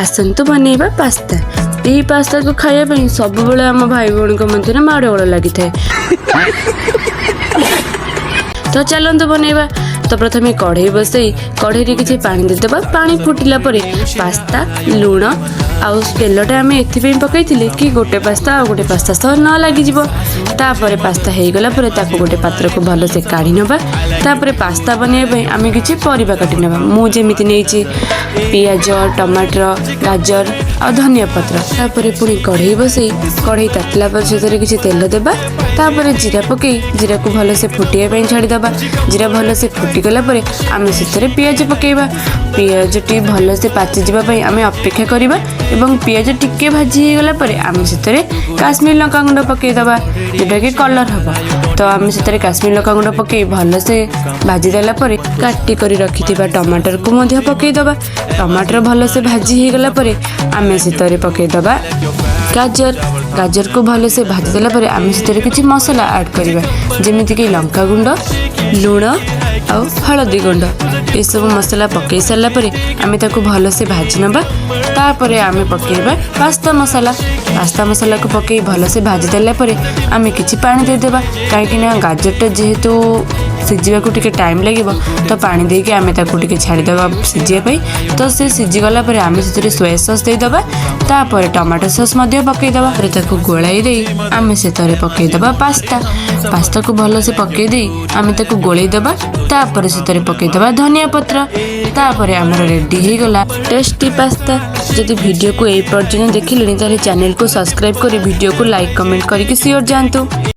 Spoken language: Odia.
ଆସନ୍ତୁ ବନେଇବା ପାସ୍ତା। ଏହି ପାସ୍ତାକୁ ଖାଇବା ପାଇଁ ସବୁବେଳେ ଆମ ଭାଇ ଭଉଣୀଙ୍କ ମଧ୍ୟରେ ମାଡ଼ଗୋଳ ଲାଗିଥାଏ। ତ ଚାଲନ୍ତୁ ବନେଇବା। ତ ପ୍ରଥମେ କଢ଼େଇ ବସେଇ କଢ଼େଇରେ କିଛି ପାଣି ଦେଇଦେବା। ପାଣି ଫୁଟିଲା ପରେ ପାସ୍ତା, ଲୁଣ ଆଉ ତେଲଟା ଆମେ ଏଥିପାଇଁ ପକାଇଥିଲେ କି ଗୋଟେ ପାସ୍ତା ଆଉ ଗୋଟେ ପାସ୍ତା ସହ ନ ଲାଗିଯିବ। ତାପରେ ପାସ୍ତା ହେଇଗଲା ପରେ ତାକୁ ଗୋଟେ ପାତ୍ରକୁ ଭଲସେ କାଢ଼ି ନେବା। ତାପରେ ପାସ୍ତା ବନେଇବା ପାଇଁ ଆମେ କିଛି ପରିବା କାଟି ନେବା। ମୁଁ ଯେମିତି ନେଇଛି ପିଆଜ, ଟମାଟର, ଗାଜର ଆଉ ଧନିଆ ପତ୍ର। ତାପରେ ପୁଣି କଢ଼େଇ ବସେଇ କଢ଼େଇ ତାତିଲା ପରେ ସେଥିରେ କିଛି ତେଲ ଦେବା। ତାପରେ ଜିରା ପକାଇ ଜିରାକୁ ଭଲସେ ଫୁଟିବା ପାଇଁ ଛାଡ଼ିଦେବା। ଜିରା ଭଲସେ ଫୁଟିଗଲା ପରେ ଆମେ ସେଥିରେ ପିଆଜ ପକାଇବା। ପିଆଜଟି ଭଲସେ ପାଚିଯିବା ପାଇଁ ଆମେ ଅପେକ୍ଷା କରିବା ଏବଂ ପିଆଜ ଟିକେ ଭାଜି ହେଇଗଲା ପରେ ଆମେ ସେଥିରେ କାଶ୍ମୀର ଲଙ୍କା ଗୁଣ୍ଡ ପକାଇଦେବା, ଯେଉଁଟାକି କଲର୍ ହେବ। ତ ଆମେ ସେଥିରେ କାଶ୍ମୀର ଲଙ୍କା ଗୁଣ୍ଡ ପକାଇ ଭଲସେ ଭାଜି ଦେଲା ପରେ କାଟି କରି ରଖିଥିବା ଟମାଟରକୁ ମଧ୍ୟ ପକାଇଦେବା। ଟମାଟର ଭଲସେ ଭାଜି ହେଇଗଲା ପରେ ଆମେ ସେଥିରେ ପକାଇଦେବା ଗାଜର। ଗାଜରକୁ ଭଲସେ ଭାଜି ଦେଲା ପରେ ଆମେ ସେଥିରେ କିଛି ମସଲା ଆଡ଼୍ କରିବା, ଯେମିତିକି ଲଙ୍କାଗୁଣ୍ଡ, ଲୁଣ ଆଉ ହଳଦୀ ଗୁଣ୍ଡ। ଏସବୁ ମସଲା ପକାଇ ସାରିଲା ପରେ ଆମେ ତାକୁ ଭଲସେ ଭାଜି ନେବା। ତାପରେ ଆମେ ପକାଇବା ପାସ୍ତା ମସଲା। ପାସ୍ତା ମସଲାକୁ ପକାଇ ଭଲସେ ଭାଜି ଦେଲା ପରେ ଆମେ କିଛି ପାଣି ଦେଇଦେବା, କାହିଁକିନା ଗାଜରଟା ଯେହେତୁ ସିଝିବାକୁ ଟିକେ ଟାଇମ୍ ଲାଗିବ। ତ ପାଣି ଦେଇକି ଆମେ ତାକୁ ଟିକେ ଛାଡ଼ିଦେବା ସିଝିବା ପାଇଁ। ତ ସେ ସିଝିଗଲା ପରେ ଆମେ ସେଥିରେ ସୋୟା ସସ୍ ଦେଇଦେବା। ତାପରେ ଟମାଟୋ ସସ୍ ମଧ୍ୟ ପକାଇଦେବା। ପରେ ତାକୁ ଗୋଳାଇ ଦେଇ ଆମେ ସେଥିରେ ପକାଇଦେବା ପାସ୍ତା। ପାସ୍ତାକୁ ଭଲସେ ପକାଇ ଦେଇ ଆମେ ତାକୁ ଗୋଳେଇ ଦେବା। ତାପରେ ସେଥିରେ ପକାଇଦେବା ଧନିଆ ପତ୍ର। ତାପରେ ଆମର ରେଡ଼ି ହେଇଗଲା ଟେଷ୍ଟି ପାସ୍ତା। ଯଦି ଭିଡ଼ିଓକୁ ଏଇ ପର୍ଯ୍ୟନ୍ତ ଦେଖିଲେଣି, ତାହେଲେ ଚ୍ୟାନେଲକୁ ସବସ୍କ୍ରାଇବ୍ କରି ଭିଡ଼ିଓକୁ ଲାଇକ୍, କମେଣ୍ଟ କରିକି ସିଓର ଯାଆନ୍ତୁ।